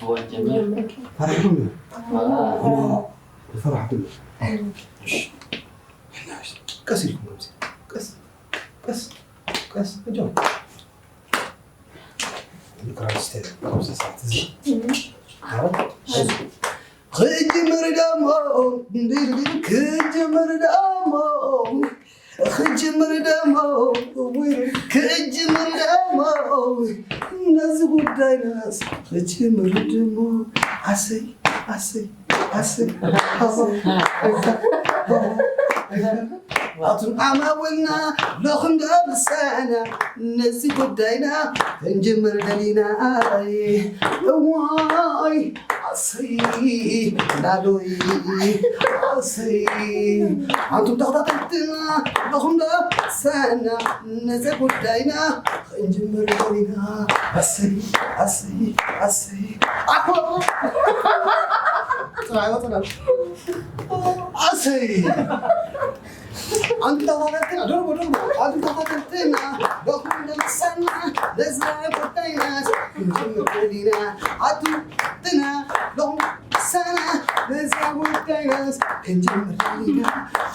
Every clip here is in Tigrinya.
ፈሪሕኩም እዩ? ፈራሕኩም እዩ። ቀስ ኢልኩም ከምዚ። ቀስ፣ ቀስ፣ ቀስ። እጆም። ክራር ስቴ፣ ኣብዚ ሰዓት እዚ። ኣረ፣ ኣይዞህ። ክጅምር ደሞ፣ ክጅምር ደሞ፣ ክጅምር ደሞ፣ ክጅምር ደሞ፣ ነዚ ጉዳይናስ ክጅምር ደሞ፣ ኣሰይ፣ ኣሰይ፣ ኣሰይ፣ ኣሰይ፣ ኣሰይ። ኣቱም ኣማውልና ለኹም ዶ ምሳና ነዚ ጉዳይና ክንጅምር ደሊና። ኣይ እዋይ ኣሰይ ላሎይ ኣሰይ ኣቱም ተኸታተልትና ለኹም ዶ ምሳና ነዚ ጉዳይና ክንጅምር ደሊና። ኣሰይ ኣሰይ ኣሰይ ኣኮ ጥራይ ወጥና ኣሰይ ኣንታ ተኸታተልትና፣ ደርቦ፣ ደርቦ። ኣንታ ተኸታተልትና፣ ሎኹም ደምሳና፣ ነዛ ጉዳይናስ ክንጅምር ደሊና። ኣቱም ትና፣ ሎኹም ደምሳና፣ ነዛ ጉዳይናስ ክንጅምር ደሊና።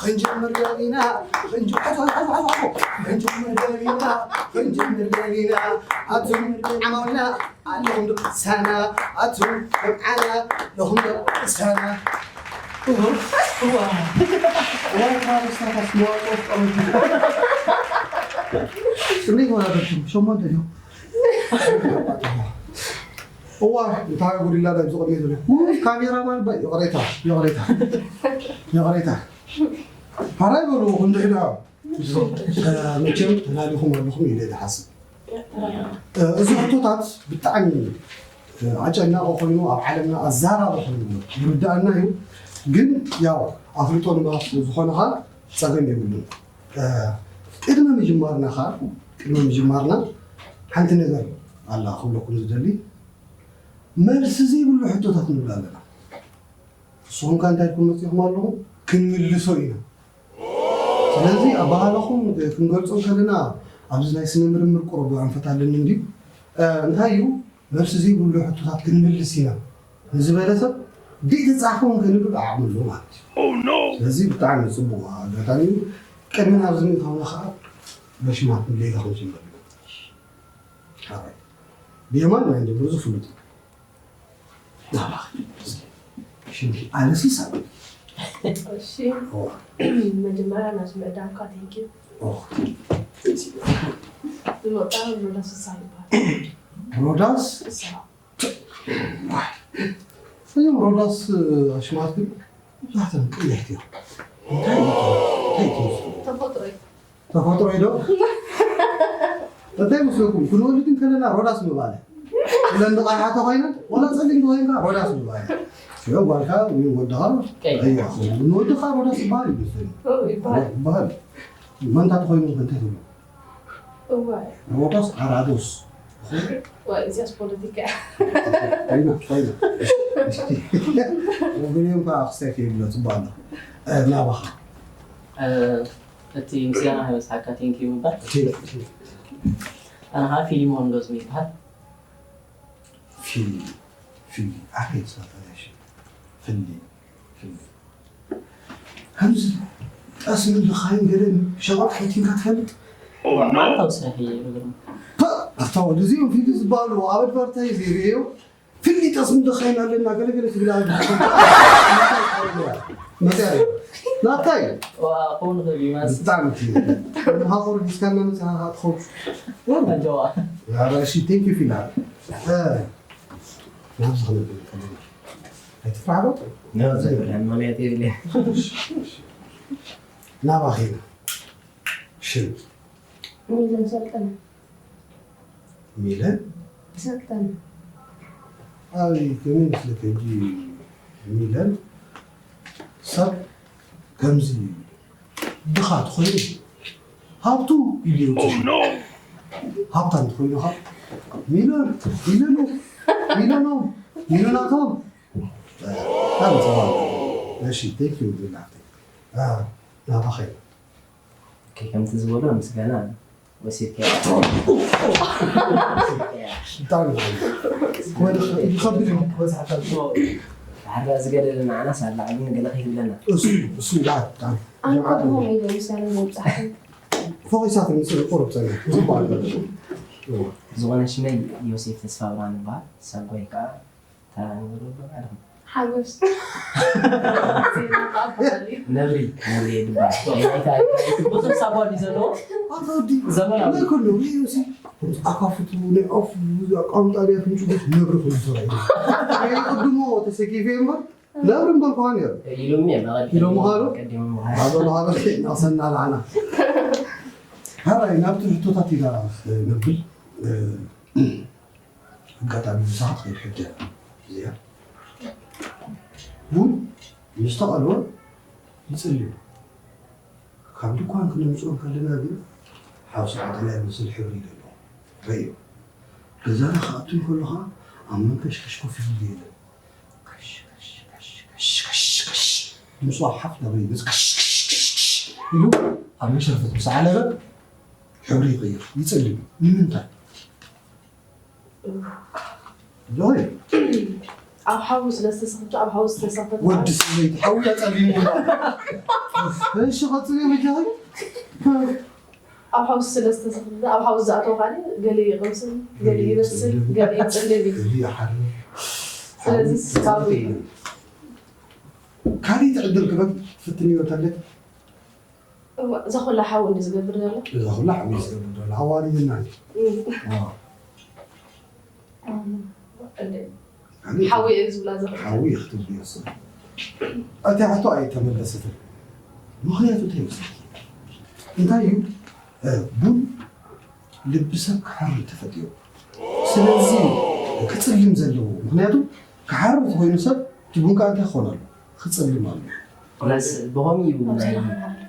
ክንጅምር ደሊና። ክንጅ-፣ ሓዞ፣ ሓዞ፣ ሓዞ፣ ሓዞ። ክንጅምር ደሊና። ክንጅምር ደሊና። ኣቱም ዓማውልና ኣለኹም ዶ ሳና ኣቱም መብዓና ኣለኹም ዶ ሳና። እዋ፣ እዋ። እዋ፣ እዋ፣ ስታታስ መዋጮ ፍጠሩ። እንዴት ሆናችሁ? ሸሞንተ ነው። እዋ፣ እንታይ ጉድ ኢላ ዳይ ዝቆም ይዘለ። ካሜራማን ባይ፣ ይቕሬታ፣ ይቕሬታ፣ ይቕሬታ። ሓራይ በሉ፣ ክንድሕዳ። መቸም ተላሊኹም ኣለኹም ኢለ ዝሓስብ። እዚ ሕቶታት ብጣዕሚ ኣጨናቒ ኮይኑ ኣብ ዓለምና ኣዛራቢ ኮይኑ ይርድኣና እዩ። ግን ያው ኣፍልጦ ንምሃብ ዝኾነ ኸዓ ጸገም የብሉን። ቅድሚ ምጅማርና ኸዓ፣ ቅድሚ ምጅማርና ሓንቲ ነገር ኣላ ክብለኩም ዝደሊ፣ መልሲ ዘይብሉ ሕቶታት ንብል ኣለና። ንስኹም ከ እንታይ ኢልኩም መጺእኩም ኣለኹም? ክንምልሶ ኢና። ስለዚ ኣበሃህላኹም ክንገልጾ እንከለና ኣብዚ ናይ ስነ ምርምር ቁሩብ ኣንፈት ኣለኒ እንድዩ። እ፣ እንታይ እዩ? መልሲ ዘይብሉ ሕቶታት ክንምልስ ኢና ንዝበለ ሰብ ብዘይተጻሕፈ እውን ከንብብ ዓቕሚ ኣለዎ ማለት እዩ። ስለዚ ብጣዕሚ ጽቡቕ ኣጋጣሚ እዩ። ቅድሚ ናብዚ ምእታውና ኸዓ በሽማት ንሌላ ክንጅምር ኢና። ሓራይ። ብየማን ናይ እንጀምር ዝፍሉጥ። ናባኺ። ሽምኪ ኣለሲሳ። እሺ። ኦ። መጀመርያ ናዚ ምዕዳምካ ቴንኪዩ። ኦ። ዝወጣ ሮዳስ እሳ ይበሃል። ሮዳስ? እሳ። እዞም ሮዳስ ኣሽማት ግን መብዛሕትኦም ቀያሕቲ እዮም። እንታይ እዩ? እንታይ እዩ? ተፈጥሮ እዩ። ተፈጥሮ እዩ ዶ? እንታይ መስለኩም? ክንወልድ እንከለና ሮዳስ ምባል። እለን ዝቐይሓ ተኾይነን፣ ወላ ጸሊም ተኾይንካ ሮዳስ ምባል። ሽዑ ጓልካ ወይ ወድኻ ቀይሕ። ቀይሕ። ንወድኻ ሮዳስ ይበሃል እዩ መሰለኝ። ኦ፣ ይበሃል። ይበሃል። መንታ ተኾይኑ እንታይ ትብሉ? እዋይ። ሮዳስ ኣራዶስ። ዋይ፣ እዚኣስ ፖለቲካ እያ። ኮይና፣ ኮይና። ወገን እዮም ከዓ ክስታይ ከይብሎ ጽቡቕ ኣሎ። እ፣ ናባኻ። እ፣ እቲ ምስጋና ከይበጽሓካ ቴንኪዩ ምባል። ቴንኪዩ፣ ቴንኪዩ። ኣነ ከዓ ፊሊሞን ሎዝሚ ይበሃል። ፊሊ፣ ፊሊ፣ ኣቤት ሳተላሽ። ፍሊ፣ ፍሊ። ከምዚ ጠስሚ ልኻይን ገለን ሸቐጥ ሓቲንካ ትፈልጥ? መዓልታዊ ስራሕ እየ ዝገብሮ። ፐ፣ ኣታ ወዲ እዚኦም ፊሊ ዝበሃሉ ኣብ ኣድቨርታይዝ ይርእዮ። ፍሊ ጠስሚ ልኻይን ኣለና ገለ ገለ ትብል ኣላ። መጽያ እዩ። ናታይ? ዋ፣ ክኸውን ይኽእል እዩ ማለት። ብጣዕሚ እቲ። ሃቆር ዲስካና መጽያ ሃትኾም። ኣጀዋ። ያ፣ እሺ፣ ቴንክ ዩ ፊላ። እ፣ ናብዚ ክንብል ከለና። ኣይትፍራህ ዶ? ኖ፣ ዘይብለን ማለት የብለን። ናባኺ ኢና። ሽም? ሚለን ሰልጠነ። ሚለን? ሰልጠነ። ኣይ፣ ከመይ መስለኪ ሕጂ ሚለን ሰብ ከምዚ ድኻ ተኾይኑ ሃብቱ ኢሉ ይወጽእ። ሃብታም ተኾይኑ ኸዓ ሚልዮን፣ ሚልዮኑ፣ ሚልዮኖም፣ ሚልዮናቶም። ኣነ ጽቡቕ። እሺ፣ ቴንክ ዩ፣ ላፍቴ። አ፣ ናባኸ። ኦኬ፣ ከምቲ ዝበሎ ምስጋና ወሲድካያ። ብጣዕሚ ይኸብድ እዩ። ክበዝሓካ ባሕራ ዝገደለ ንዓናስ ኣላዕሉ ንገለ ከይብለና። እሱ እሱ ይበሃል። ብጣዕሚ ኣንቀድሞም ኢለ ምሳሌ ምብፃሕ ፎኺሳት ምስ ቁሩብ ፀኒሕ ዝበሃል ዘሎ። ዝኾነ ሽመይ ዮሴፍ ተስፋ ብርሃን ይበሃል። ሳጓይ ከዓ ተራ ንብሎ ኣሎ ማለት ነው። ሓጎስ ዜና ከዓ በሃል እዩ። ነብሪ ነብሪ ይበሃል። እንታይ እንታይ እንታይ ቁፅሪ ሳጓ ድዩ ዘለዎ? ኣታ ወዲ ዘመናዊ። ናይ ኩሉ ሪኡ ሲ ኣኳፍቱ ናይ ኦፍ ኣቋምጣ ድያ ፍንጭ ነብሪ ኩሉ ተራእዩ። ናይ ቅድሞ ተሰኪፈ እምበር ነብሪ እምበር ከዋ ነይሩ። ኢሎም እዮም ኣቐዲሞም ኢሎም ምዃኑ? ኣቐዲሞም ምዃኑ። ኣብ ዘሎ ሃገር ናቕሰና ላዓና። ሓራይ ናብቲ ሕቶታት ኢና ነብል። ኣጋጣሚ ምሳኻ ትኸይድ ሕጂ እያ እዚኣ። ቡን ምስ ተቐልወ ይጽልዩ። ካብ ድኳን ክነምጽኦ ከለና ግን ሓውሲ ቀጠልያ ዝመስል ሕብሪ እዩ ዘለዎ። ረእዮ። ገዛና ክኣቱ እንከሎ ኸኣ ኣብ መንከሽከሽ ኮፍ ኢሉ የለን። ከሽ ከሽ ከሽ ከሽ ከሽ ከሽ ድምፁ ኣብ ሓፍ ናብ ይመጽእ። ከሽ ከሽ ከሽ ከሽ ኢሉ ኣብ መሸርፈት ምስ ዓለበ ሕብሪ ይቕይር፣ ይጽልም። ንምንታይ? ሎሬ ኣብ ሓዊ ስለ ዝተሰኽፍቱ ኣብ ሓዊ ዝተሰኽፈት ወዲ ሰበይቲ ሓዊ ኣጸሊሙ። እሺ ቀጽሊ መጃኸ ኣብ ሓዊ ስለ ዝተሰኽፍቱ ኣብ ሓዊ ዝኣተው ካሊ ገለ ይቕምስል፣ ገለ ይበስል፣ ገለ ይጽልል እዩ። እዚ ይሓርር። ስለዚ ካብ ካልእ ትዕድል ክበል ትፍትንዮ እንተለክ እዋ፣ እዛ ኩላ ሓዊ እንዲ ዝገብር ዘሎ እዛ ኩላ ሓዊ ዝገብር ዘሎ ኣዋሪድና እዩ። እም፣ ዋው። እንደ- ካልእ ሓዊ እየ ዝብላ ዘሎ ሓዊ ክትብል ይወስን። እታ ሕቶ ኣይተመለሰትን። ምኽንያቱ እንታይ ይመስለኪ? እንታይ እዩ? እ፣ ቡን ልቢ ሰብ ክሓርር ተፈጢሩ። ስለዚ ክጽልም ዘለዎ። ምኽንያቱ ክሓርር ተኾይኑ ሰብ እቲ ቡን ከዓ እንታይ ክኾን ኣሎ? ክጽልም ኣሎ። ፕላስ ብኸምኡ እዩ ናይ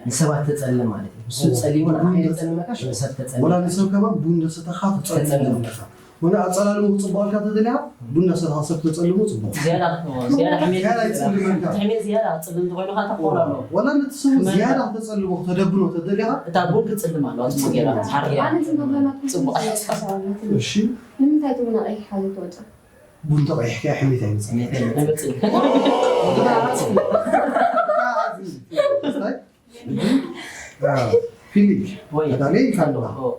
ንሰባት ተጸልም ማለት እዩ። ንሱ ጸሊሙ ንዓኻ የጸልመካሽ ንሰብ ተጸልም። ወላ ንሰብ ከማን ቡን እንዳሰተኻ ትጸልም ኣለካ። ወላ ኣጸላልሙ ክጽብቐልካ ተደልያ ቡን እንዳሰተኻ ሰብ ተጸልሙ ጽቡቕ። ዝያዳ ዝያዳ ሕሜት ዝያዳ ይጽልመካ። ሕሜት ዝያዳ ክጽልም እንተኾይኑ ከዓ ተኾር ኣለዎ። ወላ ነቲ ሰብ ዝያዳ ክተጸልሞ ክተደብኖ ተደሊኻ እታ ቡን ክጽልም ኣለዋ ጽቡቕ ገይራ ክትሓርያ። ኣነ ትገብረና ኩሉ ጽቡቕ ግዜ ኣይተሳሰባለትን። እሺ ንምንታይ ትብና ቀይሕ ሓዘት ትወጽእ? ቡን ተቐይሕካ ሕሜት ኣይመጽእ ኣይመጽእን። ፊሊንግ ወይ ኣዳለይ ኢልካ ኣለኻ ኦ፣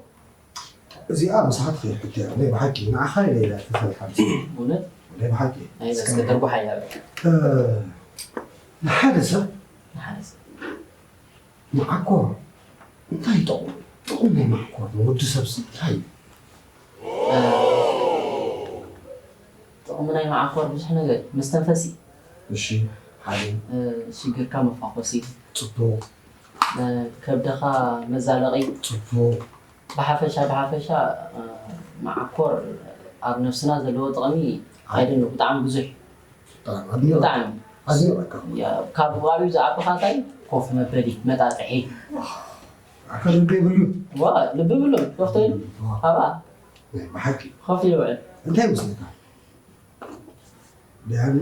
እዚኣ ምሳኻ ትኸይድ ሕቶ እያ ናይ ብሓቂ ንዓኻ ኢለ ኢላ ተፈሪሓ እውነት ናይ ብሓቂ ናይ እስከ ደርጉሓ እያ በቃ። እ፣ ንሓደ ሰብ ንሓደ ሰብ መዓኮር እንታይ ይጠቕሙ? ጥቕሚ ናይ መዓኮር ንወዲ ሰብሲ እንታይ እዩ? ጥቕሚ ናይ መዓኮር ብዙሕ ነገር መስተንፈሲ እሺ ሓደ ሽግርካ መፋኾሲ ፅቡቕ ከብድኻ መዛለቒ ፅቡቕ ብሓፈሻ ብሓፈሻ መዓኮር ኣብ ነብስና ዘለዎ ጥቕሚ ኣይደሎ ብጣዕሚ ብዙሕ ብጣዕሚ ኣድኒቑ ብጣዕሚ ኣድኒቑካ ካብ ዋሪው ዝዓበኻታይ ኮፍ መበሊ መጣጥሒ ኣካል ልቢ የብሉ ዋ ልቢ ብሉ ኮፍ ተይሉ ኣባ ናይ ብሓቂ ኮፍ ኢሉ ውዕል እንታይ ይመስለካ ደያኑ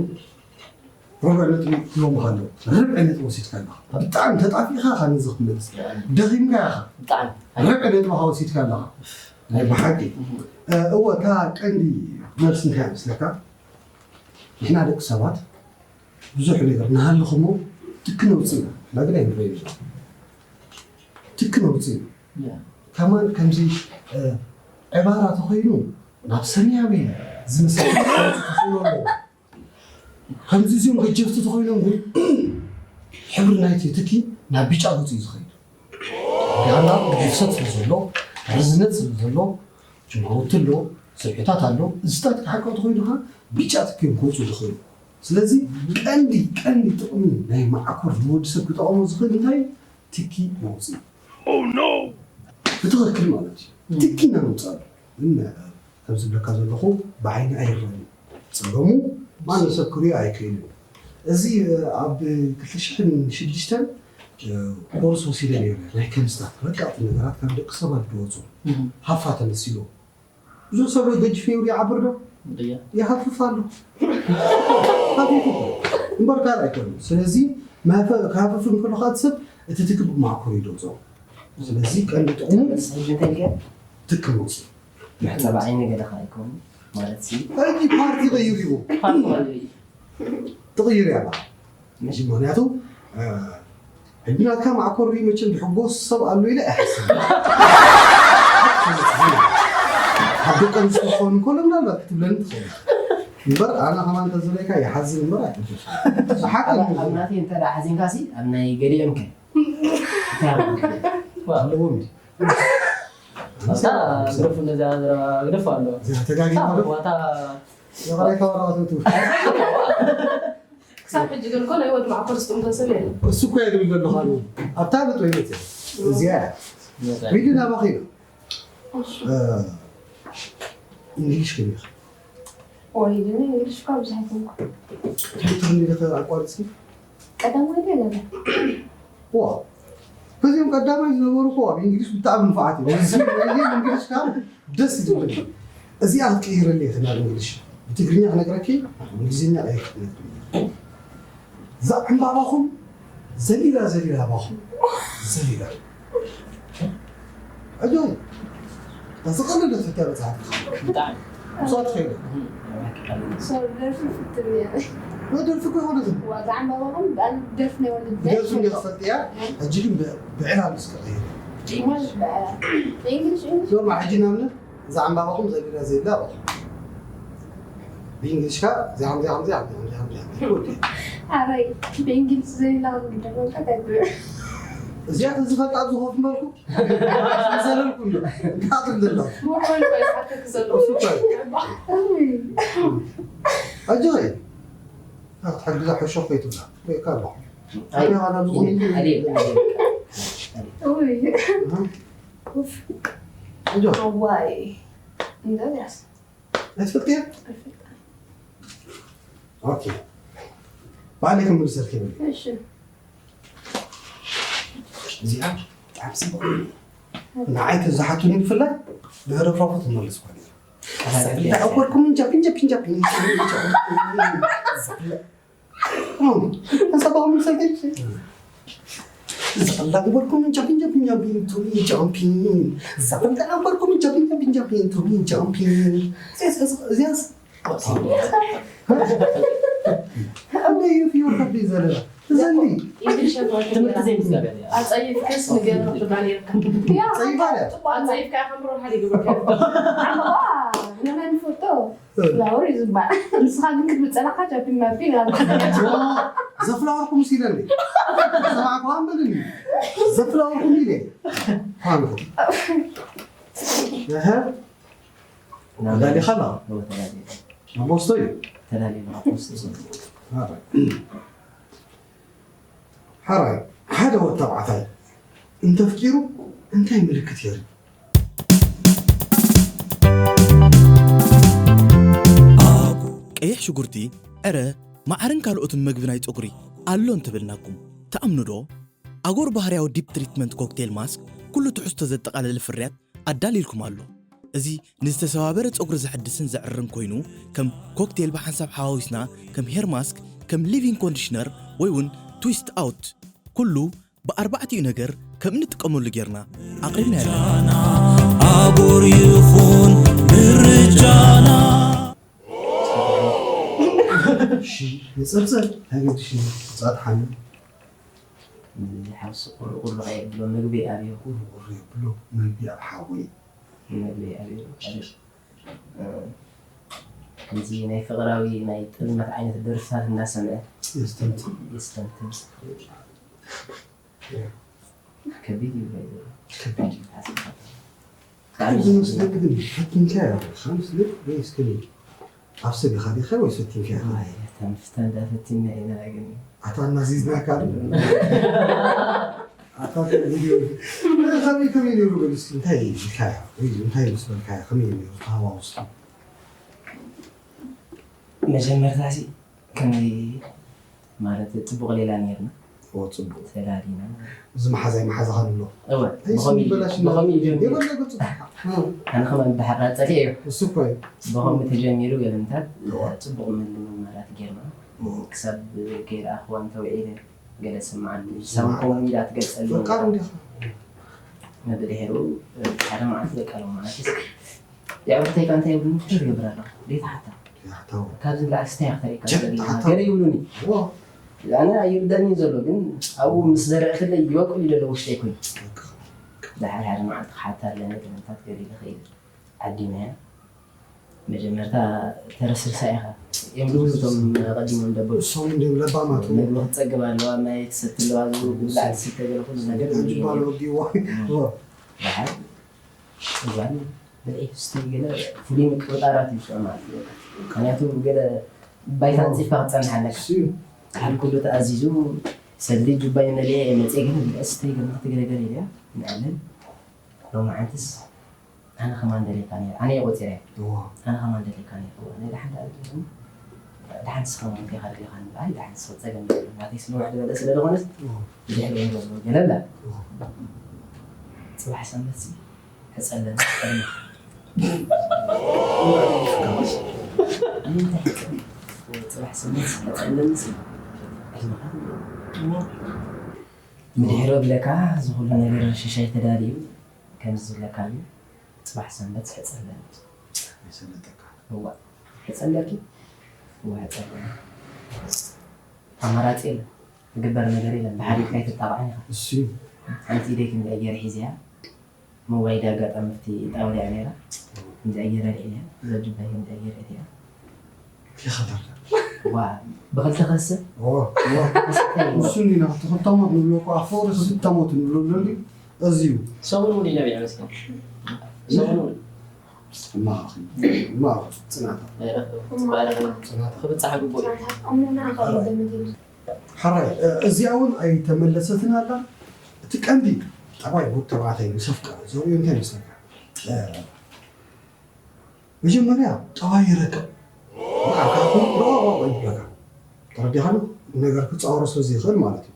ርብዕ ነጥቢ ክህቦም ከለዉ ርብዒ ነጥቢ ወሲድካ ኣለኻ ብጣዕሚ ተጣፊእኻ ካብ ነዚ ክትመልስ ደኺምካ ኢኻ ብጣዕሚ ርብዒ ነጥቢ ወሲድካ ኣለኻ ናይ ብሓቂ እወ እታ ቀንዲ መልሲ እንታይ ይመስለካ ንሕና ደቂ ሰባት ብዙሕ ነገር ንሃልኽ እሞ ትኪ ነውፅእ ኢና ንሕና ግን ኣይንረእዮ ትኪ ነውፅእ ኢና ከማን ከምዚ ዕባራ ተኾይኑ ናብ ሰማያዊ ዝመስል ክኸውን ክኽእሎ ኣለዎ ከምዚ እዚኦም ገጀፍቲ ተኾይኖም ግን ሕብሪ ናይቲ ትኪ ናብ ቢጫ ገፁ እዩ ዝኸይድ ጋና ግፍሰት ስለ ዘሎ ርዝነት ስለ ዘሎ ጅማውቲ ኣሎ ስብሒታት ኣሎ እዚታት ክሓቀው ተኾይኑ ከዓ ቢጫ ትኪ እዮም ክወፁ ዝኽእሉ ስለዚ ቀንዲ ቀንዲ ጥቕሚ ናይ መዓኮር ንወዲ ሰብ ክጠቕሞ ዝኽእል እንታይ ትኪ መውፅኢ ብትኽክል ማለት እዩ ትኪ እናመውፃሉ ግን ከም ዝብለካ ዘለኹ ብዓይኒ ኣይረኣን እዩ ፀገሙ ማንም ሰብ ክሪኦ ኣይክእልን እዚ ኣብ ክልተ ሽሕን ሽዱሽተን ኮርስ ወሲደ ነይረ ናይ ከምዝታት ረቀቕቲ ነገራት ካብ ደቂ ሰባት ዝወፁ ሃፋ ተመሲሉ ብዙ ሰብ ገጅፍ ነይሩ ይዓብር ዶ ይሃፍፍ ኣሎ ሃፊፉ እምበር ካልእ ኣይኮነ ስለዚ ክሃፍፍ እንከሎ ከዓ ሰብ እቲ ትግብ ማዕኮር ይደምፆ ስለዚ ቀንዲ ጥቕሙ በስ ሕጂ እንታይ ገ ትክል መውፅኢ መሕፀቢ ዓይኒ ገለኻ ኣይኮን ማለት ሲ ሕጂ ፓርቲ ቀይሩ እዩ ፓርቲ ማለት እዩ። ትቕይር እያ በዓል። ምሽ ምኽንያቱ ሕጂ ናትካ ማዕኮር እዩ መቸም ዝሕጎስ ሰብ ኣሎ ኢለ ኣይሓስብ ኣብ ደቂ ኣንስትዮ ክኸውን ከሎ ምናልባት ክትብለኒ ትኽእል እምበር ኣነ ከማን ተዝብለካ ይሓዝን እምበር ኣይሕጎስ ሓቂ ኣብ ናተይ እንተ ሓዚንካ ሲ ኣብ ናይ ገሊኦም ከ እንታይ ኣለዎም ግደፉ ነዚያ ዘረባ ግደፉ ኣሎ ተጋጊ ዋታ የቐራይ ካባራባትቱ ክሳብ ሕጂ ግን እኮ ናይ ወዲ ማዕኮር ስጥምቶ ሰብ የለን። እሱ እኮ እየ ዝብል ዘለኹ ኣነ ኣብታ ነጥበይ መፅእ እዚኣ እያ ሪሊ ናባኺ ነው እንግሊሽ ከመይ ኢኺ ወይ ግን እንግሊሽ እኳ ብዙሕ ኣይኮንኩ ትምህርቲ ክንዲ ኢኺ ኣቋሪፅኪ ቀዳማይ ገለ ዋ በዚኦም ቀዳማይ ዝነበሩ እኮ ኣብ እንግሊሽ ብጣዕሚ ንፉዓት እዮም እዚ ናይዚ እንግሊሽ ካብ ደስ ዝብል እዚኣ ክትቅይረለይ ኢኺ ናብ እንግሊሽ ብትግርኛ ክነግረኪ እንግሊዝኛ ቀይር ክትነግርኒ እዛ ዕምባባኹም ዘሊላ ዘሊላ ኣባኹም ዘሊላ ዕጆይ ዝቐለለ ፍታ በፅሓት ብጣዕሚ ብስዋ ትኸይደ ሶሪ ደርፊ ፍትን እየ ደርፊ እኮ ይኾነ ዝም ዋዛ ዕምባባኹም ብኣን ደርፊ ናይ ወለደ ደርፊ እንዲ ክፈልጥ እያ ሕጂ ግን ብዕላል እስከ ቀይር ማለት ብዕላል ብእንግሊሽ እንግሊሽ ዞማ ሕጂ ናብነት እዛ ዕምባባኹም ዘሊላ ዘላ ኣባኹም ብእንግሊሽ ከ እዚኣ ከምዚኣ ከምዚኣ ከምዚኣ ከምዚኣ ከምዚኣ ከምዚኣ ይወዲ ኣበይ ብእንግሊሽ ዘሊላ ግደፈልካ እንታይ ትብል እዚኣ ተዝፈልጣ ኣብዚ ኮፍ ምበልኩ ዘለልኩ ኣሎ እንታይ ትብል ዘለኹ ሞባይል ባይ ዝሓተክ ዘሎ እሱ እኮ እዩ። ኣጆኺ ክትሕግዛ ሕሾ ከይትብላ ወይ እካ ኣለኹ ኣይ ኣነ ኻላ ዝኾነ ኣልየ ኣልየ ውይ ኣጆ ዋይ እንደዚያስ ኣይትፈልጥያ ኦኬ ባዕለይ ክምልሰልኪ ይብል እሺ እዚኣ ብጣዕሚ ፅቡቅ ንዓይ ተዝሓቱኒ ብፍላይ ብህረፍራፉ ትመልስ ኮነ እንዳዕወርኩም ጃፒን ጃፒን ጃፒን እንሳባኹም ሰገድ ዝቐላ ግበርኩም ጃፒን ጃፒን ጃፒን ቱሪ ጃምፒን ዛበል እንዳዕወርኩም ጃፒን ጃፒን ጃፒን ቱሪ ጃምፒን እዚያስ እዚያስ ኣበይ እዩ ፊዮርካ ብዘለላ ዘሊ ትምህርቲ ዘይምዝጋብ እያ ኣፀይፍከስ ንገር ትባ ነርካ ፀይፋ እያ ኣፀይፍካ ከም ሮሓ ይግብርካ ዓመባ ንመን ፎቶ ፍላወር እዩ ዝበሃል ንስኻ ግን ክትብል ፀናሕካ ጃፒን ማፒ ንላልካ ዘፍላወርኩም ሲለኒ ሰማዕኩ ኣንበልኒ ዘፍላወርኩም ኢለ ፋንኩም እህ ተዳሊኻ ኣለኻ ኣቦስቶ እዩ ተዳሊኻ ኣቦስቶ ሓራይ ሓደ ወድ ተባዕታይ እንተፍቂሩ እንታይ ምልክት የርኢ ቀይሕ ሽጉርቲ፣ ዕረ፣ መዓርን ካልኦትን መግቢ ናይ ጸጉሪ ኣሎ እንተበልናኩም ትኣምኑ ዶ? ኣጎር ባህርያዊ ዲፕ ትሪትመንት ኮክቴል ማስክ ኩሉ ትሕዝቶ ዘጠቓለለ ፍርያት ኣዳልይልኩም ኣሎ። እዚ ንዝተሰባበረ ጸጉሪ ዘሐድስን ዘዕርርን ኮይኑ ከም ኮክቴል ብሓንሳብ ሓዋዊስና ከም ሄር ማስክ፣ ከም ሊቪንግ ኮንዲሽነር ወይ እውን ትዊስት ኣውት ኩሉ ብኣርባዕቲኡ ነገር ከም እንጥቀመሉ ጌርና ኣቕሪብና ኣለና። ኣጉር ይኹን ምርጫና ንፅርፅር ኣይገድሽን ፃት ሓሚ ሓብሲ ቁርቁር ከየብሎ ምግቢ ኣብዮ ቁርቁር የብሎ ምግቢ ኣብ ሓዊ ምግቢ ኣብዮ ከምዚ ናይ ፍቕራዊ ናይ ጥልመት ዓይነት ደርፍታት እናሰምዐ የስተንትን የስተንትን ከቢድ እዩ ከቢድ እዩ ዝመስለኒ ግን ፈቲንካ ያለኻ ምስለይ ወይስ ከመይ ኣብ ሰብ ኢኻ ዲኻ ወይስ ፈቲንካ ኢኻ ተምፍተ እንዳፈቲና ኢና ግን ኣታ እናዚዝናካ ኣታ ከመይ ከመይ ነይሩ በል እስኪ እንታይ ኢልካያ ወይ እንታይ ምስ በልካያ ከመይ ነይሩ ሃዋውስኪ መጀመርታ ሲ ከመይ ማለት ፅቡቕ ሌላ ነርና ፅቡቅ ተላሊና እዚ መሓዛይ መሓዛኻ ንብሎ እወ ኣይስም ይበላሽ ብኸምኡ እዩ ጀሚሩ የበለ ገፁ ኣነ ከማን ብሓራ ፀሊእ እዩ እሱ እኮ እዩ ብኸምኡ ተጀሚሩ ገለምታት እወ። ፅቡቕ ምልምማዳት ጌርና እወ። ክሳብ ከይረኣኽዋ እንተውዒለ ገለ ስምዓኒ ሳብ ከምኡ ኢላ ትገልፀሉ ፈቃር እንዲኻ መብድሒሩ ሓደ መዓልቲ በቃ ሎም መዓልቲ የዕሩኽተይ ከ እንታይ ይብሉኒ? ፍርር ይገብር ኣለኹ። ዘይተሓታ። ዘይሓታው። ካብዚ ንላዕሊ ስታይ ክትሪእካ ጀ-፣ ትኽእል ኢኻ። ተሓታው። ገለ ይብሉኒ። እዎ። ኣነ ኣይርዳእን እዩ ዘሎ፣ ግን ኣብኡ ምስ ዘርእክለይ ይበቁል እዩ ዘሎ ውሽጠይ ኮይኑ። በቃ። ድሓር ሓደ መዓልቲ ክሓታ ኣለኒ፣ ገለታት ገለ ኢለ ኸይደ። ዓዲመያ። መጀመርታ ተረስርሳ ኢኻ። እዮም ዝብሉ እቶም ቀዲሞም ደበሉ። እሶም እንዲዮም ለባማት። ምግቢ ክትጸግብ ኣለዋ፣ ማይ ትሰቲ ኣለዋ፣ ዝብሉ ብላዕ ዝስተ ገለ ኩሉ ነገር ኣጅባ ይብሉ። ለወዲዋ። እዎ። እዎ። ደሓር እዋን ብልዒ ትስቲ ገለ ፍሉይ ምቅብጣራት እዩ ዝስዕማ። ምኽንያቱ ገለ ባይታ ኣንጺፍካ ክትጸንሕ ኣለካ። እሱ እዩ። ደሓር ኩሉ ተኣዚዙ ሰልዲ ጁባይ መሊአ እየ መጺአ ግን ብልዒ ስተይ ገለ ክትግረገር ኢለ እያ። ንዕልን ሎማዓንትስ ኣነ ከማን ደልየካ ነይረ። ኣነ እየ ቆጺረያ። እዋ። ኣነ ከማን ደልየካ ነይረ። እዋ፣ ናይ ደሓን ደኣ ግን ደሓን ንስኻ እውን እንታይ ኢኻ ደሊኻ ንብል። ኣይ፣ ደሓን ንስኻ ጸገም የብሉን። ናተይ ስለ ውሕድ በለ ስለ ዝኾነስ እዋ። ብድሕሪ እየ ዘሎ። ገለ ኣላ። እዋ። ጽባሕ ሰንበት ሲ ሕጸለኒ ቅድመኻ። ኣይ፣ እንታይ ሕጸለኒ? ጽባሕ ሰንበት ሲ ሕጸለኒ ሲ ቅድመኻ። እዋ። ብድሕሪ እብለካ፣ እዚ ኩሉ ነገር ሽሻይ ተዳልዩ፣ ከምዚ ዝብለካ እዩ። ጽባሕ ሰንበት ሕጸለኒ። ይሰለጠካ። እዋ። ሕጸለኪ? እዋ፣ ሕጸለኒ። ኣማራጺ የለን። ዝግበር ነገር የለን። ብሓዲድካ ኣይትጣቕዕን ኢኻ። እሱ እዩ። ሓንቲ ኢደይ ክንደይ ገይረ ሒዘያ። ሞባይል ኣጋጣሚ ኣብቲ ጣውላ እያ ነይራ። እዋ። ከምዚኣ ገይረ ኣልዒለያ። እዛ ጁባይ ከምዚኣ ገይረ እቲኣ። ይኸፈል። ዋ፣ ብኽልተ ክህሰብ? ኦ፣ ኦ። ክህሰብ እንታይ ይብሎ? እሱ እንዲና፣ ተኸታሞት ንብሎ እኮ፣ ኣብ ፍቕሪ ክልተ ሞት ንብሎ ኣሎ እንዲ፣ እዚ እዩ። ሰሙን እውን ይነብዕ መስኪን። ሰሙን እውን። እማ፣ እማ፣ ጽናታ። ጽናታ። ክብጻሕ ግቡእ እዩ። ሓራይ፣ እ፣ እዚኣ እውን ኣይተመለሰትን ኣላ። እቲ ቀንዲ ጠባይ ወዲ ተባዕታይ ምስ ኣፍቀረ ዘርእዮ እንታይ ይመስለካ? እ፣ መጀመርያ ጠባይ ይረቅቕ። ንዓኻ ኹን ረቕ ረቕ ይብለካ። ተረዲኻኒ? ነገር ክጻወሮ ስለ ዘይኽእል ማለት እዩ።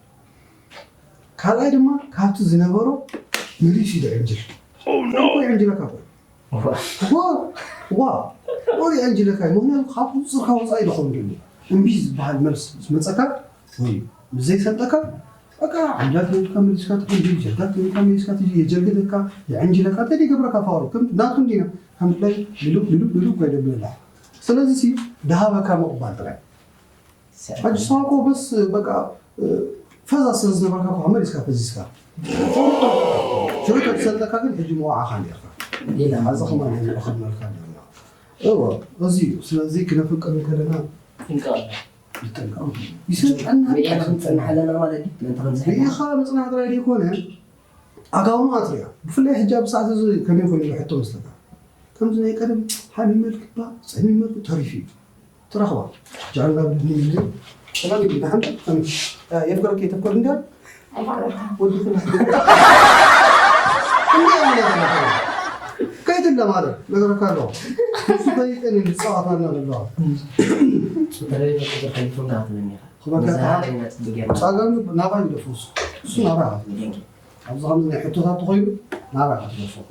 ካልኣይ ድማ ካብቲ ዝነበሮ መሊሱ እዩ ዝዕንጅል። Oh, no! ይዕንጅለካ እኮ። ዋ። ዋ፣ ዋ፣ ዋ ይዕንጅለካ እዩ። ምኽንያቱ ካብ ቁጽጽርካ ወጻኢ ዝኸውን ዘሎ። እምቢ ዝበሃል መልስ ምስ መጸካ ወይ ምስ ዘይሰልጠካ በቃ ዓንጃል ተበልካ መሊስካ ትዕንጅል፣ ጀልጋል ተበልካ መሊስካ ትዕንጅል፣ የጀልግደካ፣ የዕንጅለካ፣ እንታይ ይገብረካ ፋሩ? ከም ናቱ እንዲና፣ ከም ብላይ ልሉቅ፣ ልሉቅ፣ ልሉቅ ኮይነ ብለላ። ስለዚ ሲ፣ ድሃበካ ምቕባል ጥራይ። ሕጂ ንስኻ እኮ በስ በቃ፣ እ፣ ፈዛዝ ስለ ዝነበርካ እኮ መሊስካ ፈዚዝካ። ሽዑ ተዝሰልጠካ ግን ሕጂ ምወዓኻ ኔርካ። ኢላ። ሓዚ ከማን ኣይንረኸብናልካ ኔርና። እወ፣ እዚ እዩ። ስለዚ ክነፍቅር እንከለና ጥንቃቐ። ይጠንቀቕ። ይሰልጠና ርኢኻ ክንጸንሕ ኣለና ማለት ድዩ? ምእንቲ ከምዚ ርኢኻ ምጽናሕ ጥራይ ዘይኮነ፣ ኣጋውማ ኣትሪያ። ብፍላይ ሕጂ ኣብ ሰዓት እዚ ከመይ ኮይኑ ሕቶ መስለካ? ከምዚ ናይ ቀደም ሓሚመልኪ እባ፣ ጸሚመልኪ ተሪፉ እዩ። ትረኽባ። ጃንዳ ብድኒ ይብል። ሰላም ይብል። ንሓንቲ ከመይ? እ፣ የፍቅረኪ የተፍቅር እንዲያ? ወዲ ኩላ። እንዲያ ማለት ነው። ከይትለ ማለት ነገረካ ኣለዋ። እሱ ከይቀን ይጻወታልና ዘለዋ። በተለይ በተለይ ከይፉ እንዳትለኒ። ክበካ መዛናግዒ ነጥቢ ገይርና። ጸገም ናባይ ይደፍርሱ። እሱ ናባይ ይደፍርሱ። ኣብዚ ከምዚ ናይ ሕቶታት ተኾይኑ ናባይ ክትደፍሩ።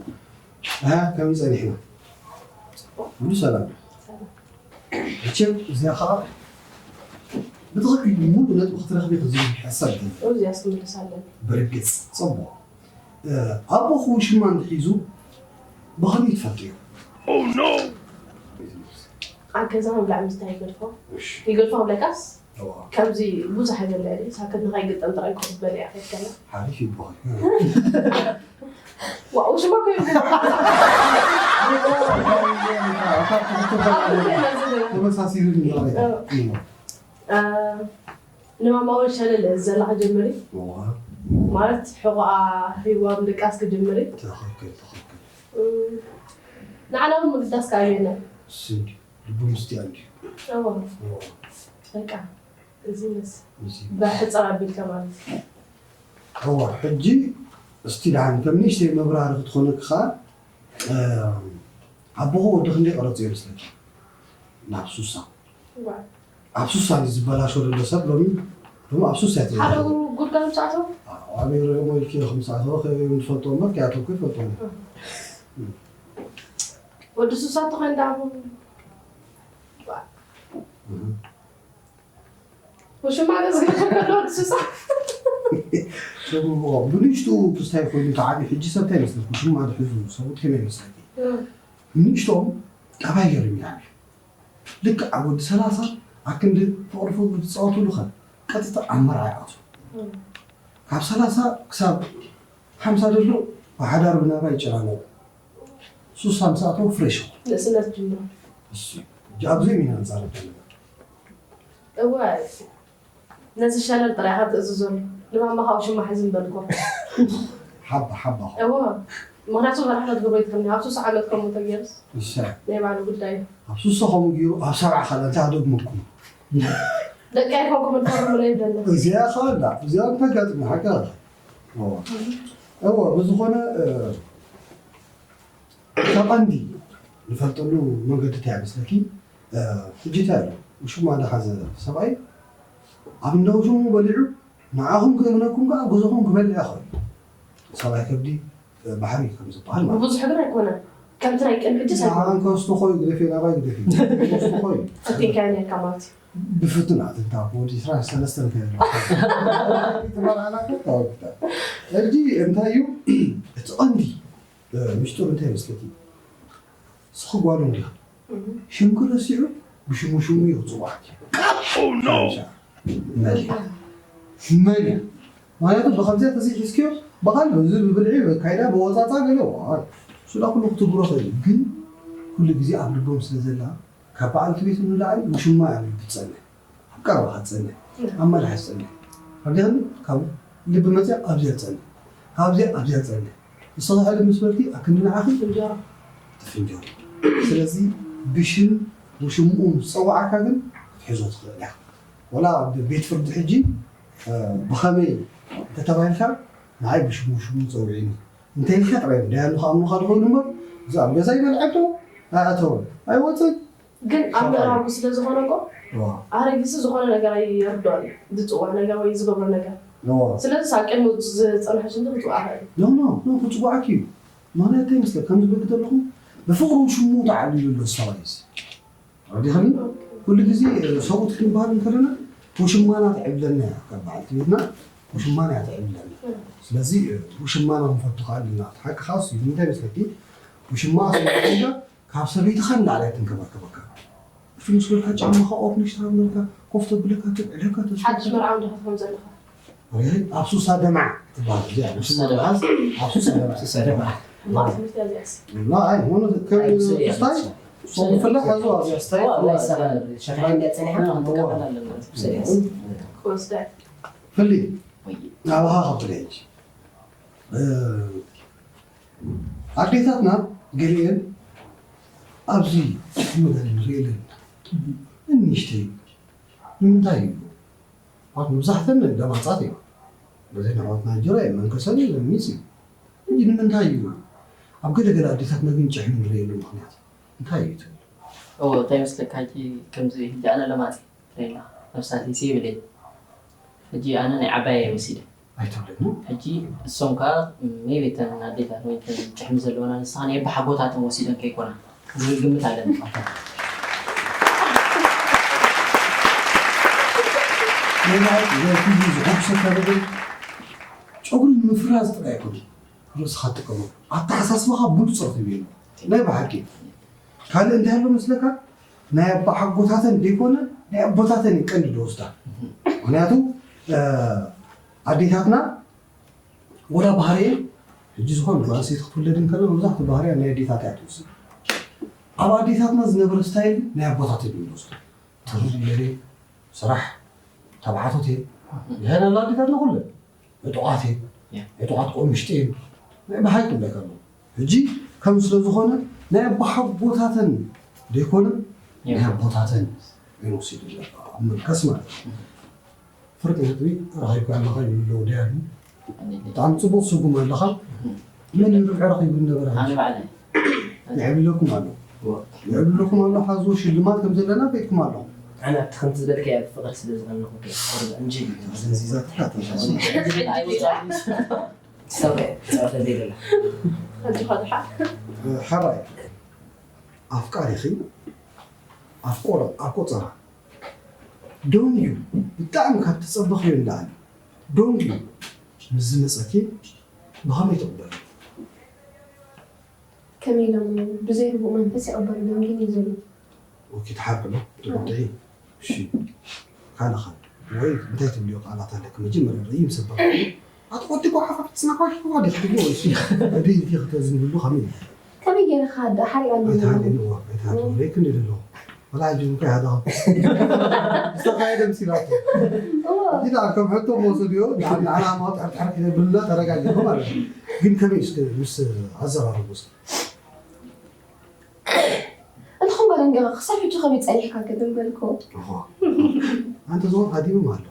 ኣሃ፣ ከመይ ጸኒሕና? ኩሉ ሰላም። መቸም እዚኣ ኸዓ ብትኽክል ሙሉ ነጥቢ ክትረኽቢ ክዝብል ሓሳብ ኣለኒ። እዚኣስ ክምልስ ኣለኒ። ብርግጽ፣ ጽቡቕ። እ፣ ኣቦኹ ውሽማ እንተሒዙ ብኸመይ ትፈልጥዮ? Oh, no! ኣብ ገዛ ምብላዕ ምስታይ ይገድፎ። እሺ። ይገድፎ ክብለካስ? እዋ። ከምዚ ብዙሕ ኣይበልዕን እየ። ሳክት ንኸይግጠም ጥራይ ኮፍ በል እያ ከይከላ። ሓሪፍ ይበሃል። ዋው፣ ሽማ እኮ ይብሉ። ተመሳሲሉ እየ። እ። እ፣ ንማማ እውን ሸለል እያ ዘላ ክጀምሪ። እዋ። ማለት ሕቖኣ ሂዋ ምድቃስ ክጅምሪ። ትኽክል፣ ትኽክል። እ፣ ንዓና እውን ምግዳስ ከኣ የለን። ስንዲ። ልቡ ምስቲ ኣንድዩ። እዋ። እዋ። በቃ፣ እዚ ምስ እዚ። ብሕጽር ኣቢልካ ማለት እዩ። እዋ፣ ሕጂ እስቲ ደሓን ከም ንእሽተይ መብራህሪ ክትኾነኪ ኸኣ፣ እ፣ ኣቦኹ ወዲ ክንደይ ቀረጽ ይመስለኪ? ናብ ሱሳ። እዋ። ኣብ ሱሳ እዩ ዝበላሾ ዘሎ ሰብ ሎሚ፣ ሎሚ ኣብ ሱሳ እያ ሓደ ትነብር። ጉ-፣ ጉድጓድ ምስ ኣተወ? ኣዎ፣ ኣበይ ርእዮም ኢልኪ ኢኹም ምስ ኣተወ፣ ከበይ ንፈልጦ እምበር፣ ከይኣተውኩ ይፈልጦ እየ። እህ። ወዲ ሱሳ ተኾይኑ ደኣ እሞ። እህ። ውሽማ ገዝግብ ከሎ ወዲ ሱሳ። ብንእሽቱ ክስታይ ኮይኑ ተዓብዩ ሕጂ ሰብ እንታይ ይመስለኩም? ሽማ ድሕዙ ሰብኡት ከመይ ይመስለኪ? ብንእሽቶም ጠባይ ገይሮም ይዓብዩ። ልክዕ ኣብ ወዲ ሰላሳ ኣብ ክንዲ ፍቕሪ ፍቕሪ ትፃወትሉ ከ ቀጥታ ኣብ መርዓ ይኣትዉ። ካብ ሰላሳ ክሳብ ሓምሳ ዘሎ ብሓዳር ብናብራ ይጨናነቑ። ሱሳ ምስ ኣተወ ፍሬሽ ይኾኑ። ንእስነት ጅምሩ። እሱ እዩ። ሕጂ ኣብዚኦም ኢና ንዛረብ ዘለና። እወ። ነዚ ሻነል ጥራይ ኢኻ ትእዝዘሉ። ንማማ ካብ ሽማ ሕዚ ምበልኮ። ሓባ ሓባ ኾ። እዎ። ምኽንያቱ መራሕነት ግብሮ ይትኽኒ። ኣብ ሱሳ ዓመት ከምኡ ተገይሩስ እሳ። ናይ ባዕሉ ጉዳይ እዩ። ኣብ ሱሳ ከምኡ ገይሩ ኣብ ሰብዓ ካልኣ እንታይ ኣደግመኩም? ደቂ ኣይኮንኩም እንፈርሙለ ይብለና። እዚኣ ኸላ እዚኣ እንታይ ጋጥሚ ሓቂ ኣላ። እዎ። እዎ ብዝኾነ እ፣ እታ ቀንዲ ንፈልጠሉ መንገዲ እንታይ ይመስለኪ? እ፣ ሕጂ እንታይ ኣሎ? ውሽማ ዝሓዘ ሰብኣይ ኣብ እንዳ ውሽሙ በሊዑ ንዓኹም ክእምነኩም ከኣ ኣብ ገዛኹም ክበልዕ ይኽእል እዩ። ሰብኣይ ከብዲ፣ እ፣ ባሕሪ ከም ዝበሃል ማለት እዩ። ብብዙሕ ግን ኣይኮነን። ከምቲ ናይ ቅድሚ ሕጂ ንዓን ኣይኮነን። ከንስቶ ኾዩ ግደፊ፣ ናባይ ግደፊ። ከንስቶ ኾዩ። ፈቲንካዮ ነርካ ማለት እዩ። ብፍትናት እንታ ወዲ ዕስራን ሰለስተን ከ ትመርዓና እኮ ታወቅታ። ሕጂ እንታይ እዩ እቲ ቀንዲ እ፣ ሚስጥሩ እንታይ ይመስለኪ? ንስኺ ጓሉ እንዲኻ። ሽምኪ ረሲዑ ብሽሙ ሽሙ እዩ ክጽውዓኪ። መን እያ? መን እያ? ምኽንያቱ ብኸምዚኣ ተዘይሒዝክዮ ብኻልእ በዚ ብብልዒ ብኣካይዳ ብወጻጻ ገለ ዋ፣ እሱ ዳ ኩሉ ክትብሮ ኽእል እዩ። ግን ኩሉ ግዜ ኣብ ልቦም ስለ ዘላ ካብ በዓልቲ ቤቱ ንላዕሊ ውሽማ እያ ኣብ ልቢ ትጸንሕ። ኣብ ቀረባኻ ትጸንሕ፣ ኣብ መልሓስ ትጸንሕ። ረዲኽኒ? ካብ ልቢ መጽያ ኣብዚኣ ትጸንሕ፣ ካብዚኣ ኣብዚኣ ትጸንሕ። ንስኺ ሕልም ምስ በልኪ ኣክንዲ ንዓኺ ፍንጀሮ ትፍንጀሩ። ስለዚ ብሽም ውሽምኡ ምስ ጸውዓካ ግን ክትሕዞ ትኽእል ኢኻ። ወላ ኣብ ቤት ፍርዲ ሕጂ፣ እ፣ ብኸመይ እንተተባሂልካ ንዓይ ብሽም ውሽሙ ጸውዒኒ እንተ ኢልካ ጥራይ እዮም ደያኑ ክኣምኑኻ ዝኽእሉ እምበር፣ እዚ ኣብ ገዛ ይበልዐ ዶ ኣይኣተወን ኣይወጽን ግን ኣብ ምዕራቡ ስለ ዝኾነ እኮ ኣረጊሱ ዝኾነ ነገር ኣይርድኦን እዩ። ዝፅዋዕ ነገር ወይ ዝገብሮ ነገር። ስለዚ ኣብ ቅድሚ ዝፀንሐ ሽንቲ ክፅዋዕ ይኽእል እዩ። ኖ ኖ ኖ ክፅዋዓኪ እዩ። ምኽንያቱ እንታይ ይመስለካ? ከም ዝብለኪ ዘለኹ ብፍቕሩ ሽሙ ተዓሊሉ ኣሎ ሰብኣይ እዚ። ረዲኽኒ? ኩሉ ግዜ ሰብኡት ክንበሃል እንከለና ውሽማና ትዕብለና እያ። ካብ በዓልቲ ቤትና ውሽማና እያ ትዕብለና። ስለዚ ውሽማና ክንፈቱ ከኣ ኣለና። እቲ ሓቂ ከኣ እሱ እዩ። ንምንታይ መስለኪ? ውሽማ ስለ ካብ ሰበይትኻ ንላዕሊ ኣይትንከባከበካ። እሱ ምስ በልካ ጫማኻ ኦርኒሽ ትሃብለካ፣ ኮፍ ተብለካ፣ ተብዕለካ፣ ተስፋ ሓድሽ መርዓዊ እንዲኻ ትኸውን ዘለኻ። ኣይ፣ ኣብ ሱሳ ደምዓ ትበሃል እዚኣ። ኣብ ሱሳ ደምዓ። ኣብ ሱሳ ደምዓ። ሱሳ ደምዓ። እማ ትምህርቲ እያ እዚኣስ። እና ኣይ፣ ሆኖ ከም ኣይ፣ ብስሪ እያ ስታይ፣ ዝመስል። ሶም ብስሪ ፍለ እያ ሓዙ ዝመስል። ኣብዚኣ ስታይ። ዋ፣ ዋይ፣ ሰራ-፣ ሸርሓ እንዲያ ጸኒሓ ዋ። ክንጥቀመላ ኣለና። ብስሪ እያ። ክወስዳ። ፍሊ፣ ወይ። ናባኻ ከብለየች። እ፣ ኣዴታትና ገሊኤን ኣብዚ ጭሕሚ ገለ ንርኢ ኣለና። እኒሽተይ ንምንታይ እዩ? ኣብ መብዛሕተን ደማጻት እዩ። በዚ ንዕወት ናይጀርያ እዩ፣ መንከሰን እዩ፣ ለሚስ እዩ። እንጂ ንምንታይ እዩ? ኣብ ገለ ገለ ኣዴታትና ግን ጭሕሚ ንርእየሉ ምኽንያት እንታይ እዩ ትብል? እዎ፣ እንታይ ይመስለካ፣ ሕጂ ከምዚ ሕጂ ኣነ ለማጺ ትረኢና፣ ነብሳት ይሲ ይብል እየ። ሕጂ ኣነ ናይ ዓባየ እየ ወሲደ። ኣይትብለኒ። ሕጂ እሶም ከኣ ሜቢ እተን ኣዴታት ወይ እተን ጭሕሚ ዘለወን ኣንስቲ ከኣ ናይ ኣቦሓጎታተን ወሲደን ከይኮና ዝብል ግምት ኣለኒ። ናይ በዓል ዘይቲ ዝሕጉሰካ ነገር ጨጉሪ ንምፍራዝ ጥራይ ኣይኮነን። ርእስኻ ትጥቀሞ። ኣተሓሳስባኻ ብሉጽ ረኺቡ የለን። ናይ ብሓቂ። ካልእ እንታይ ኣሎ መስለካ? ናይ ኣቦሓጎታተን ዘይኮነ ናይ ኣቦታተን እዩ ቀንዲ ዝወስዳ። ምኽንያቱ፣ እ፣ ኣዴታትና ወላ ባህሪኤን፣ ሕጂ ዝኾነ ጓል ኣንስተይቲ ክትውለድ እንከላ መብዛሕትኡ ባህሪኣ ናይ ኣዴታታ እያ ትወስድ። ኣብ ኣዴታትና ዝነበረ ስታይል ናይ ኣቦታተን እዩ ዝወስዱ። ትርር ኢለ ስራሕ ተባዕቶት እየን። ይሄን ኣላ ኣዴታትና ኩለን። ዕጡቓት እየን። ያ። ዕጡቓት ቆምሽጢ እየን። ናይ ብሓቂ ይብለካ ኣለኹ። ሕጂ ከም ስለ ዝኾነ ናይ ኣቦሓጎታተን ዘይኮነ ያ። ናይ ኣቦታተን እዩ ወሲዱ ዘሎ ኣብ መንከስ ማለት እዩ። ፍርቂ ነጥቢ ረኺብካ ኣለኻ ይብሉ ኣለዉ ደያኑ። ብጣዕሚ ጽቡቕ ስጉም ኣለኻ። መን እዩ ርብዒ ረኺቡ ዝነበረ? ኣነ ባዕለይ። ይዕብለኩም ኣሎ። እዎ። ይዕብለኩም ኣሎ። ሓዙ ሽልማት ከም ዘለና ቤትኩም ኣለኹም። ኣነ ኣብቲ ከምቲ ዝበልካዮ ፍቕሪ ስለ ዝቐነኹ እየ። ቁሩብ ዕንጅል እዩ። ስለዚ እዛ ትሓት እያ። ዕንጅል እዩ። ኣይወጻእን። ሰብረ፣ ጸወተ ዘይደላ። ሕጂ ኸድሓ። ሓራይ። ኣፍቃሪኺ ኣብ ቆረ-፣ ኣብ ቆጸራ ደንጉዩ፣ ብጣዕሚ ካብ ትጸበኽዮ ንላዕሊ ደንጉዩ፣ ምስ ዝመፀኪ ብኸመይ ትቕበል? ከመይ ኢሎም ብዘይ ርቡእ መንፈስ ይቐበሉ ደንጊን እዩ ዘሎ። ወኪ ተሓርቂ ዶ ትጉዳይ? እሺ፣ ካልኻ ወይ እንታይ ትብልዮ ቃላት ኣለክ? መጀመርያ ርእይ ምስ ኣባኻ ኣትቆጢ ጓሓ ከፍትስና ኳሽ ኳ ዲኽ ትብሎ ወይ እሺ፣ እዲ እዲ ክተዝንብሉ ከመይ? ከመይ ገይርኻ ደሓር ኢላ ኣይትሃድን እዋ፣ ኣይትሃድን ወይ ክንዲ ደሎ ወላ ሕጂ እንታይ ሃዳ ዝተኻየደ ምሲላቶ። እዋ። እዲ ደኣ ከም ሕቶ መውሰድዮ፣ ንዓና ማወት ሕርሕር ኢለ ብልና ተረጋጊኹ ማለት እዩ። ግን ከመይ እስከ ምስ ኣዘራረቡ እስከ እንተኾን በለ እንዲኻ ክሳብ ሕጂ ከመይ ጸኒሕካ ክትብል በልኮ። ኣንተ ዝኾን ሃዲሙ ኣሎ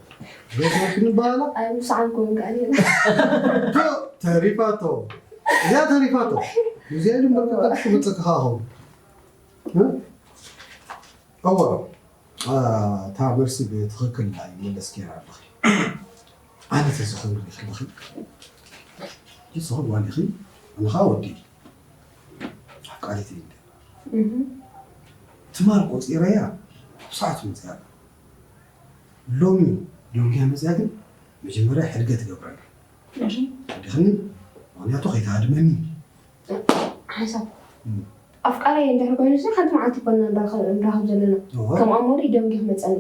ገዛ ክንበሃላ ኣይ ምሳዓን ኮን ከኣል ተሪፋቶ እዚኣ ተሪፋቶ እዚኣ ኢሉ በርቀጣ ክምፅእ ክኸኸውን እዋ እታ መልሲ ብትኽክል ኣይመለስክያ ኣለኺ። ኣነ ተዝኸውን ከለኺ ንስኺ ጓል ኢኺ ኣነ ኸዓ ወዲ ኣፍቃሪት እየ እንደ ትማል ቆፂረያ ኣብ ሰዓቱ መፅያ ሎሚ ሎምያ መፅያ ግን መጀመርያ ሕድገ ትገብረና ወዲኽኒ ምክንያቱ ከይትሃድመኒ ሓንሳብ ኣፍቃሪ እንድሕር ኮይኑ ሲ ሓንቲ መዓልቲ ኮና ንራኸብ ዘለና ከም ኣሞሪ ደንጊ ክመፀኒ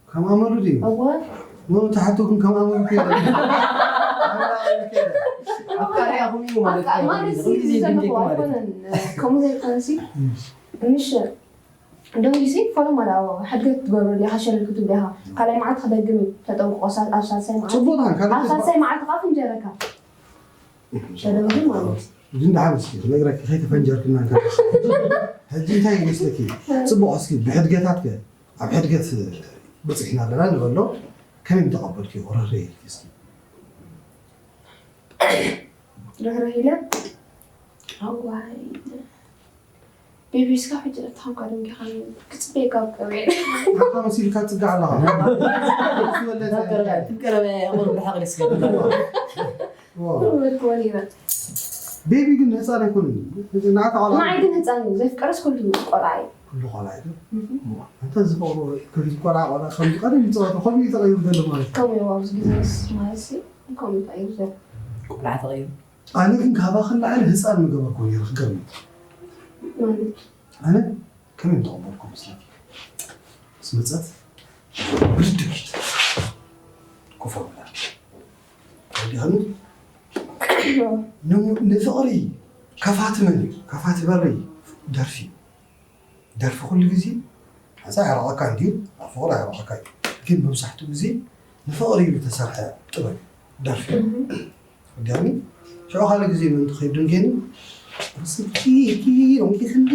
ከም ኣመሉ ድዩ? እወ። ኖ ተሓቱ ግን ከም ኣመሉ ከይደ። ኣፍቃሪ ኣኹም እዩ ማለት ማለት ኩሉ ግዜ ዝዘለኹ ኣይኮነን። ከምኡ ዘይኮነ ሲ ምሽ ደንጊ ሲ ፎሎ ማለት ኣብ ሕድገት ትገብረሉ ኢኻ ሸለል ክትብሉ ኢኻ። ካልኣይ መዓልቲ ክደግም እዩ ተጠንቅቆ ኣብ ሳልሳይ መዓልቲ። ጽቡቅ ዳን ካልኣይ ኣብ ሳልሳይ መዓልቲ ከዓ ፍንጀረካ። ሸለል ግን ማለት እዩ። ግን ደሓን እስኪ ክነግረኪ ከይተፈንጀርክና እንከለካ ሕጂ እንታይ ይመስለኪ? ጽቡቕ እስኪ ብሕድገታት ከ ኣብ ሕድገት በጺሕና ኣለና ንበሎ ከመይ ምተቐበልክዮ? ረረ ኢልኪ እስኪ። ርህርህ ኢለ ኣዋይ ቤቢ ስካብ ሕጂ እታንኳ ደንጊኻ ክጽበየካ ኣብ ቀብሪ። ንዓኻ መሲልካ ትጽጋዕ ኣለኻ። ዝበለጸ ትቀረበ ቁሩብ ርሕቕ ኢለ ስገብ ዋው። ኩሉ በልክዎ ነይረ። ቤቢ ግን ህፃን ኣይኮነን እዩ። ንዓካ ቆልዓ ንዓይ ግን ህፃን እዩ። ዘፍቀረስ ኩሉ ቆልዓ እዩ። ኩሉ ቆልዓ እዩ። እንተ ዝፈቅሮ ከዚ ቆልዓ ቆልዓ ከም ዝቀደም ይፃወቱ ከምኡ እዩ ተቀይሩ ዘሎ ማለት እዩ። ከምኡ እዩ ኣብዚ ግዜ ማለት ሲ ከምኡ እዩ ተቀይሩ ዘሎ። ቆልዓ ተቀይሩ። ኣነ ግን ካባኺ ንላዕሊ ህፃን ምገበርኩ ነይረ ክገርመኪ። ማለት ኣነ ከመይ ምተቐበልኩ መስለኪ? ምስ መፀት ብድግ ኢልኪ ኮፍ ኣብላ። ተረዲእኽኒ? ንፍቕሪ ከፋቲ መን እዩ? ከፋቲ በሪ ደርፊ እዩ። ደርፊ ኩሉ ግዜ ሓንሳብ የሕርቐካ እንድዩ፣ ኣብ ፍቕሪ ኣየሕርቐካ እዩ። ግን መብዛሕትኡ ግዜ ንፍቕሪ ኢሉ ዝተሰርሐ ጥበብ ደርፊ እዩ። ወዲያኒ ሽዑ ካልእ ግዜ ምእንቲ ከይዱ ግን ስኪ ሎምኪ ክንዲ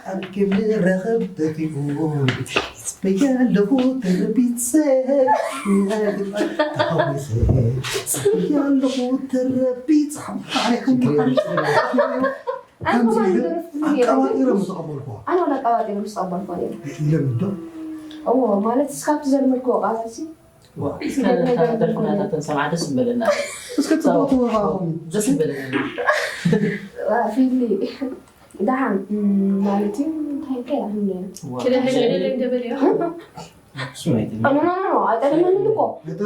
ሓቂ ምረኸብ ተኪኡ ጽበያ ኣለኹ ተረቢት ሰብ ተሃዊኸ ጽበያ ኣለኹ ተረቢት ሓባሪኹም ኣቀባጢረ ምተቐበልኩዋ ኣነ ወላ ኣቀባጢረ ምስ ተቐበልኩዋ ነይሩ ኢለ ምዶ እዎ ማለት እስካብቲ ዘልመድክዎ ቃላት ደርፍናታተን ሰምዓ ደስ ምበለና እስከ ጽቡቅ ትወሃኹም ደስ ምበለና ፊሊ ደሓን ማለት እዩ እንታይ እንታይ ኣህም ነይሩ ክልሕልሕልል እንደበልዮ ኣይጠለመንን እኮ በቲ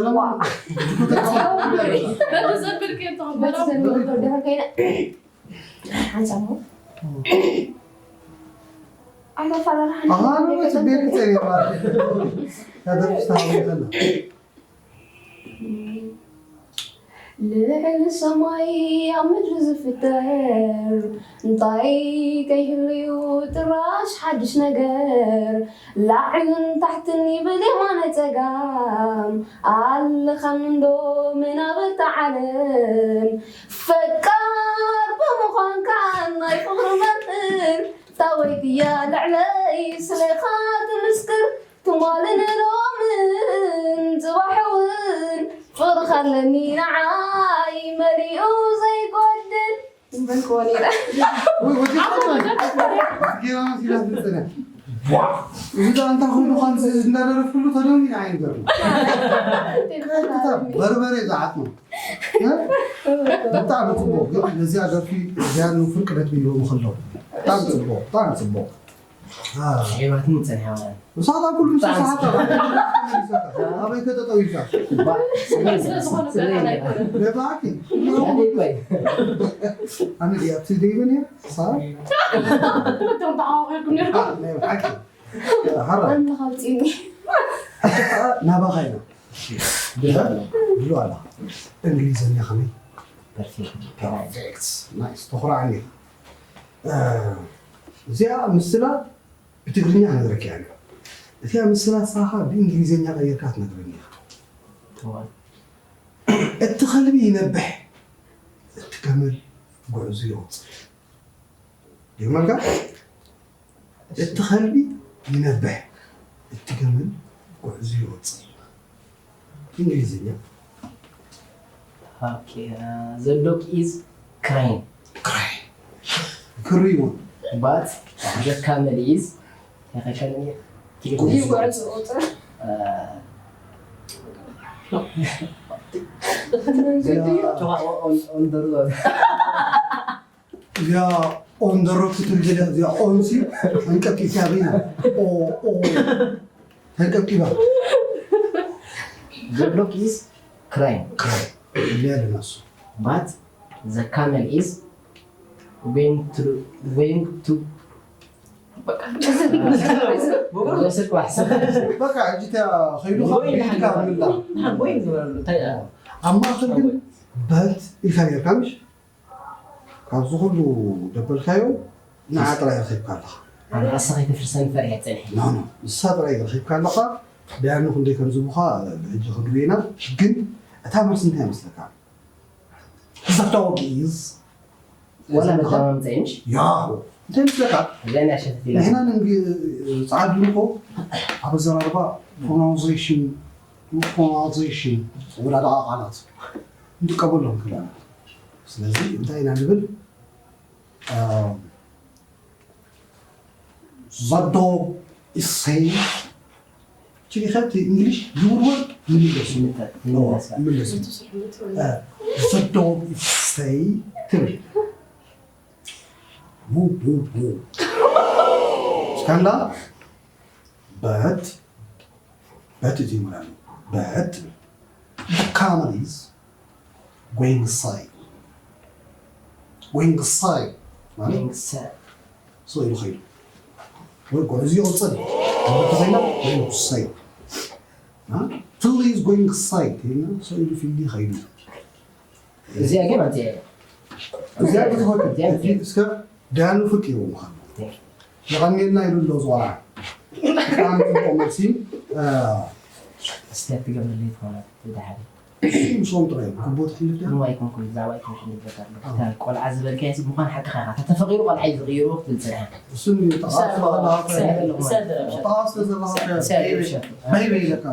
ዘብል ከየም ተኸበራ በቲ ዘብል ከየም ተኸበራ ሓንሳብ ኣይተፈራርሓኒ። ኣሃ፣ ንመች ቤት ትጸልይ ማለት እዩ። ያደረግሽ ተሃዊኸና። ልዕሊ ሰማይ ኣብ ምድሪ ዝፍጠር እንታይ ከይህልዩ ጥራሽ ሓድሽ ነገር ላዕልን ታሕትን ይብል የማነ ጸጋም ኣለኻን እንዶ መናብርታ ዓለም ፈቃር ብምዃንካ ናይ ፍቕሪ መምህር ዳዊት እያ ልዕለይ ስለኻ ትምስክር ትማልን ሎምን ጽባሕ እውን ፍቕርኻ ኣለኒ ንዓይ መሊኡ ዘይጎድል ምበልክዎ ነይረ። ወይ ወዲ ጌራ ሲላ ትንጽነ እዚ ዳ እንታይ ኮይኑ ኳን እንዳደረፍኩሉ ተደውኒ ንዓይ ንገርኒ በርበረ ዝዓጥኑ ብጣዕሚ ፅቡቅ ግን ነዚኣ ደርፊ እዚኣ ንፍርቂ ነጥቢ ይቦም ከለዉ ብጣዕሚ ፅቡቅ ብጣዕሚ ፅቡቅ ስሒባትኒ ጸኒሓ ማለት እዩ። ንስኻ ኩሉ ምስ ብጣዕሚ ሰሓታ ኣበይ ከጠጠው ኢልካ? ባ-፣ ስለ ዝኾነ ስለ ቀረን ኣይኮነን። ነባኪ። ያኔ ቆይ። ኣነ ድያ ኣብቲ ደይበን እየ? ሳ? ክልተኦም ተሓዋዊርኩም ነርኩም። አ፣ ናይ ብሓቂ። ሓራ። ኣንተ ካብ ጺኒ። ናባኻ ኢና። ብሉ ኣላ። እንግሊዝኛ ከመይ? ፐርፌክት። ፐርፌክት። ናይስ። ተኹርዓኒ ኢኻ። እ፣ እዚኣ ምስላ ብትግርኛ ክነግረካ እያ። እቲኣ ምስላ ንስኻ ብእንግሊዝኛ ቀይርካ ትነግረኒ ኢኻ። እዋን። እቲ ከልቢ ይነብሕ፣ እቲ ገመል ጉዕዙ ይቕጽል። ይመልካ? እቲ ከልቢ ይነብሕ፣ እቲ ገመል ጉዕዙ ይቕጽል። እንግሊዝኛ። Okay, uh, the dog is crying. ክራይ። ክሪ እውን። But the camel is ይኸሸኒ ይጎዕዝ ቁጥር። Uh, on, on the road. እዚኣ ኦን ደ ሮድ ክትብል ገለ እዚኣ ኦን ሲ ተንቀቂሳ በይና። ኦ፣ ኦ። ተንቀቂባ። The dog is crying. ክራይ። እዚኣ ኣለና እሱ። But the camel is going to, going to በቃ። ወስድ ዋሕሰ። በቃ፣ ሕጂ እታ ኸይዱ ወይ ካብ ቤትካ ንሓን ምላ። ንሓን ወይ ዝበለሉ፣ እንታይ እያ? ኣብ ማእኸል ግን በት ኢልካ ነርካ፣ ምሽ? ካብዚ ኩሉ ደበልካዮ፣ ንዓ ጥራይ ረኺብካ ኣለኻ። ኣነ ኣሰኺ ተፍርሰን ፈሪሐ ጸኒሐ። ኖ፣ ኖ፣ ንሳ ጥራይ ረኺብካ ኣለኻ። ደያኑ ክንደይ ከም ዝቡኻ ብሕጂ ክንሪኦ ኢና። ግን እታ መልሲ እንታይ ይመስለካ? The dog is ወላ መተማምፀ ምሽ? ያሁ። እንታይ ይመስለካ? እዚኣ ናይ ሸፈት ኢላ። ንሕና ንእንግ-፣ ጸዓዱ እኮ ኣብ ኣዘራርባ ፕሮናውንሴሽን፣ ፕሮናውንሴሽን፣ ወዳደቓ ቃላት ንጥቀመሎም ክለና። ስለዚ እንታይ ኢና ንብል? ኣም፣ The dog is safe። ችሊ ኸብቲ እንግሊሽ ዝውርወር ምልስ። ምልስ። ምልስ። ምልስ። እ፣ The dog is safe ትብል። ው፣ ው፣ ው። እስካንዳ በት፣ በት እዩ ይምላል። በት ትብል። The camel is going inside. Going inside ማለት ወይንሰ። ሰው ኢሉ ኸይዱ። ወይ ጉዕዞ ይቕጽል። ተኸይላ ወይ ሰይ። አ? Phil is going inside. ይልና ሰው ኢሉ ፊልዲ ኸይዱ። እዚኣ ግን ኣንተ እዚኣ ክትፈክር። እዚኣ እስከ ዳኑ ፍቅ ይኸው ምዃኑ። የቐንየልና ኢሉ ኣሎ ዝዋራ። ብጣዕሚ ጽቡቕ መልሲ። እ፣ እስቲ ትገብርለይ ትኾነ ብድሓሪ። ምስኦም ጥራይ ግቡእ ትሕልፍ ድያ? ንዋይ ኮንኩን፣ ብዛዕባ ኣይኮንኩን ይብለካ ኣሎ። ኣዎ። እታ ቆልዓ ዝበልካዮ ምዃን ሓቅኻ ኢኻ። እታ ተፈቒሩ ቆልዓ እዩ ዝቕይርዎ ክትብል ጸኒሓ። እሱን እዩ። ተቓወሞ። ተቓወሞ። ተቓወሞ። ተቓወሞ። ተቓወሞ። ተቓወሞ። ተቓወሞ። ተቓወሞ። ተቓወሞ። በይ በይ ኢለካ።